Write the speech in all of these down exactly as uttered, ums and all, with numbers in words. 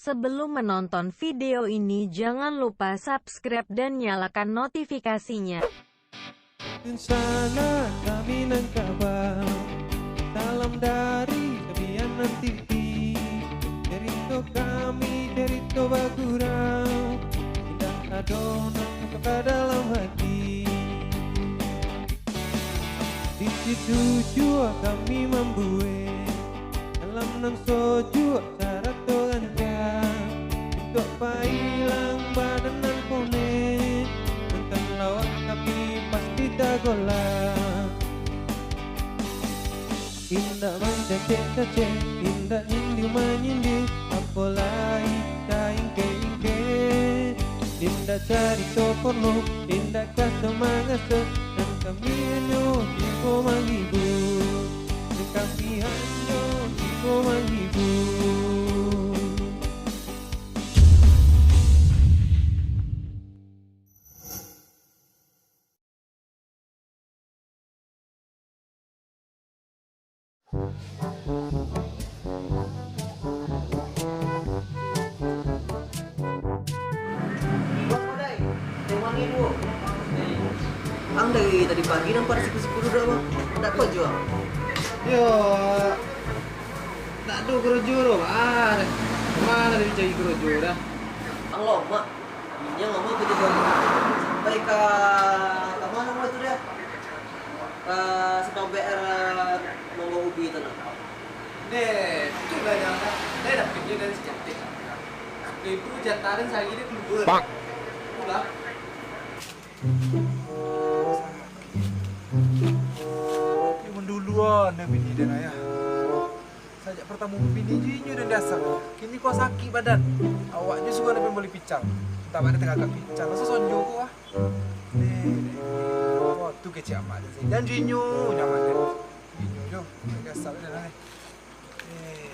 Sebelum menonton video ini, jangan lupa subscribe dan nyalakan notifikasinya. Dunsanak kami nan kaba, salam dari Sabianan T V. Carito kami, carito bagurau, indak ado nan masuak ka dalam hati. Di situ juo kami mambuek alam nan sojuak sarato rancak, untuak pailang badan nan ponek, nonton lawak tapi pasti tagolak. Indak mancacek-cacek, indak nyindir-manyindir, apo lai taingkek-ingkek. Indak carito porno, indak kaso-mangaso, nan kami hanyo tibo manghibur, nan kami hanyo tibo manghibur. Ang dari tadi pagi nampak siku-siku duduak, Bang. Ndak kuat juo. Yo, ndak ado karajo doh, Bang. Ah, mano dicari karajo dah? Ang lomak. Inyo ngomong tu tigo hari. Sampai ka, ka ma namo tu dah? Ka simpang B R Mangga Ubi tu nah. Deh, tu lah nyo lah. Deh, dapek nyo dari si Cantik. Sapuluah ribu jatah den sahari deh kalua. Bang. Pulang. Zaman dulu ah, dah bini den ayah. Sajak partamo babini jo inyo den diasah. Kini ko sakik badan. Awak jo suruah den bali pical. Antah bana tagagak pical. Raso sonjo ko ah. Deh, deh. Wah, tu kecek amak den. Dan jo inyo nyaman den. Inyo jo. Den diasah badan ah. Eh.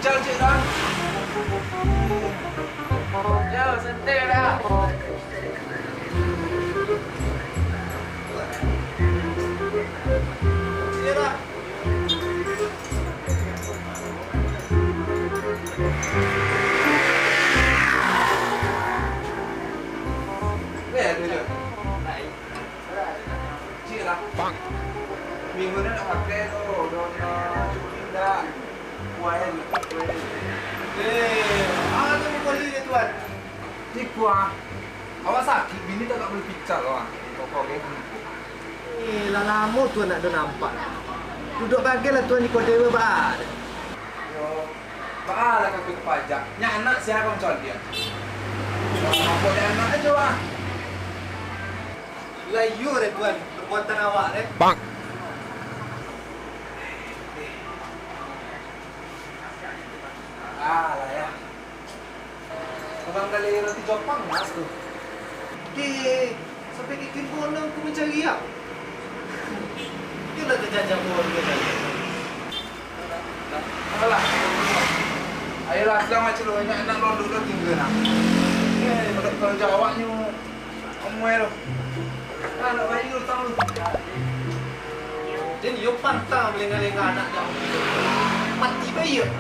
Jan, cik, dah. Yo, santai dah. Cik, dah. Weh, ado je. Cik lah. Minggu ni nak pakai tu, don, ah, cuti dah. Kuain. Eh, anu ni bali dia, Tuan. Iko ah. Awak sakik, bini tak, tak boleh pical awak. Pokok dia gitu. Eh, lah lamo Tuan ndak ado nampak. Duduak bagai lah Tuan di kodewa ba. Yo, baa lah kaki pajak. Nyak anak sia kau caliak. Apo dia anak ajo ah. Lah iyo deh Tuan, perbuatan awak deh. Bang. Alah ya. Abang gali roti Jopang, Mas, tu. Deh, sampai kikin bonang ku mancari, ah. Dia lah tajajah bonang tadi. Alah. Ayolah, sedang macam tu, nak, nak londok tu tinggal nak. Eh, kalau, kalau jawabnyo, Amuai tu. Ah, nak bayar utang tu. Den iyo pantang balengah-lengah anak dah. Mati bayar.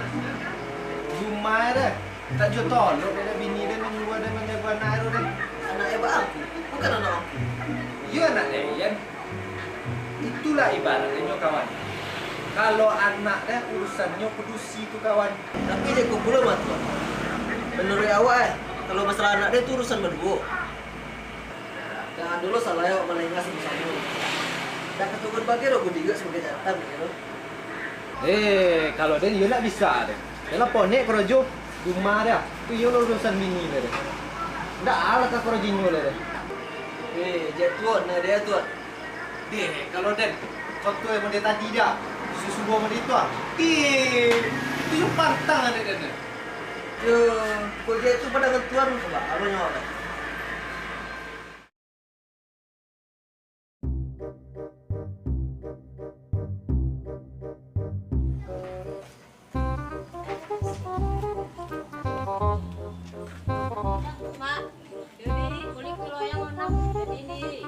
Rumah dah. Tak juo tolok dah bini dah manyuruah dah manjago anak tu dah. Anak iyo bak aku, bukan anak aku. Iyo anak den. Itulah ibaratnyo kawan. Kalau anak dah urusannyo padusi tu kawan. Tapi jeko pulo mah tu. Manuruik awak eh, kalau masalah anak dah tu urusan baduo. Jan dulu salah awak malengah samo-samo. Dah katurunan bagai doh budi juo sabagai jantan, gitu. Eh, kalau den, iyo ndak bisa den. Dalam ponek karajo, rumah dah. Tu iyo lah urusan bini dah. Ndak alah ka karajo inyo lah dah. Eh, jak tuan, nah dia tuan. Deh, kalau den, contoh yang model tadi dah. Susu buah model itu ah. Eh, itu yang pantang anak den. Yo, kok dia itu pada ngan tuan, coba, apa nyawa kan? Mak, jadi kulik loyang onam jadi ni.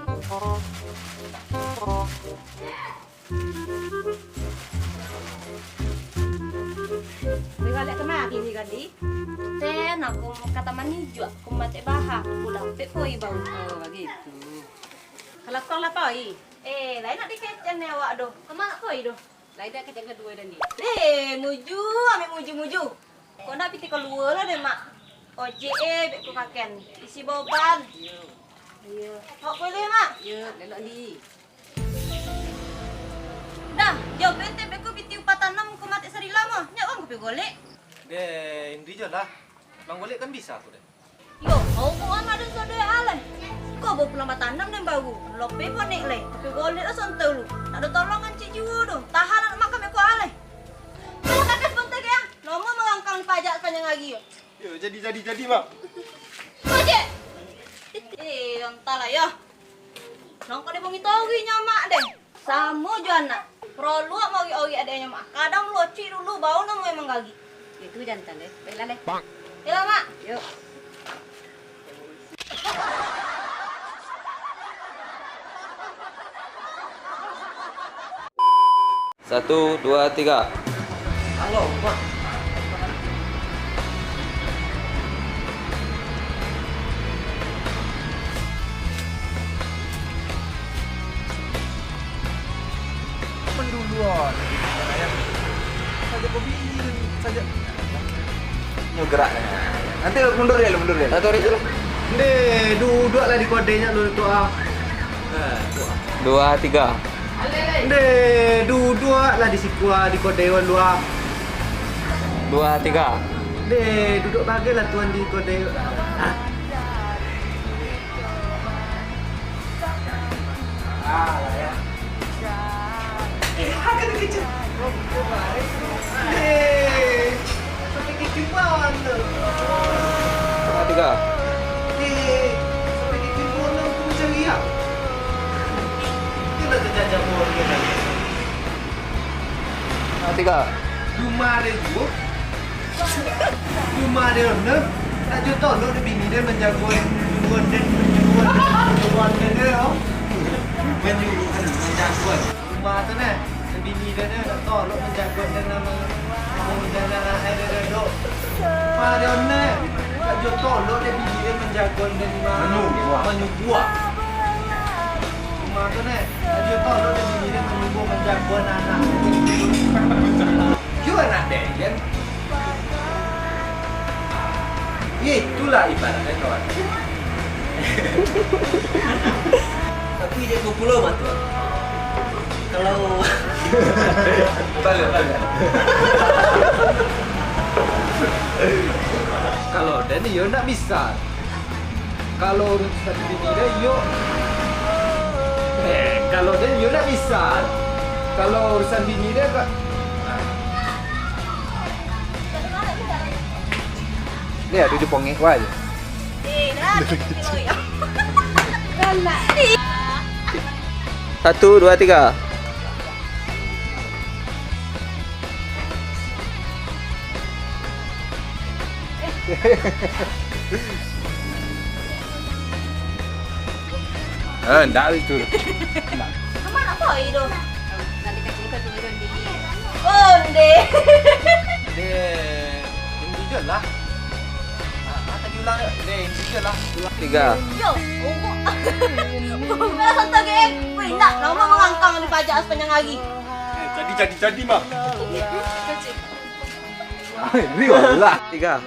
Tinggal lihat kemari ni, Gandhi. Ten, aku ka taman ijuak, aku matek baha, aku lapek koi bau. Oh, bagitu. Kalau kau lah koi. Eh, lain nak dikecen ni awak doh. Kemana koi doh? Lain dak kecen kedua dah ni. Eh, muju, ambil muju-muju. Kau nak piti keluar lah deh, Mak. Ojek eh, bek ku kaken. Isi boban. Iyo. Iyo. Hok boleh, Mak? Iyo, lelok ni. Dah, jauh penting beko piti upah tanam ko matek sarila mah. Nyak bang kopi golek. Deh, Indri je lah. Bang golek kan bisa aku deh. Yo, kau ko anak dan saudara alai. Kau bawa pulang batanam dan baru. Lope pun naik lai. Kopi golek lah sontai lu. Tak ada tolong ngancik jiwa tu. Tahan anak makan beko alai. Kalau kakak sebentar ke yang. Lama mengangkang pajak sepanjang hari. Yo, jadi, jadi, jadi, Mak. Ojek. Eh, entahlah yo. Nang kau dibungi togi nyamak deh. Samo jo anak. Peroluak maurik-aurik adeknyo, Mak. Kadang locik dulu, baru namo emang gagik. Itu jantan deh. Baiklah deh. Yalah, Mak. Yuk. Satu, dua, tiga. Halo, Mak. Manduluan. Saja kau bini saja. Nyo gerak. Nanti mundur deh, mundur deh. Satu hari tu lah. Ndeh, duduak lah di kodenyo lu tu ah. Dua, tiga. Ndeh, duduak lah di siko ah, di kodenyo lu ah. Dua, tiga. Ndeh, duduak bagai lah tuan di kodenyo. Ah. Ah, lah ya. Eh, agak terkejut. Eh, sampai kekimbauan tu. Tiga. Eh, sampai kekimbauan tu macam riak. Dia dah terjajah buah dia tadi. Tiga. Rumah dia tu. Rumah dia tu, nak jo tolok dek bini dia manjago, manjago, manjago, manjago. Manjago, manjago. Rumah tu nah, dek bini dia nak tolok manjago dan nama, manjago anak dia duduk. Rumah dia tu, nak jo tolok dek bini dia manjago dan nama. Manyubuah. Manyubuah. Rumah tu nah, nak jo tolok dek bini dia manyubuah manjago anak. Yo anak dia, kan? Itulah ibaratnya kawan. Tapi dia dua puluh mah tu. Kalau balik, balik. Kalau Daniel nak bisa. Kalau urusan bini dia, yo. Eh, kalau dia, yo nak bisa. Kalau urusan bini dia, kak. Dia ada di pongeh, wah je. Satu, dua, tiga. Eh, ndak itu. Ndak. Sama nak koi tu? Nanti kacil kau tu, Jon, di. Onde. Deh, individual lah. Ah, ah, tadi ulang deh. Deh, individual lah. Tiga. Yo, ungkuk. Ungkuk lah santai, geng. Weh, nak, lama mengangkang di pajak sepanjang hari. Eh, jadi, jadi, jadi, mah. Kacil. Ini lah. Tiga.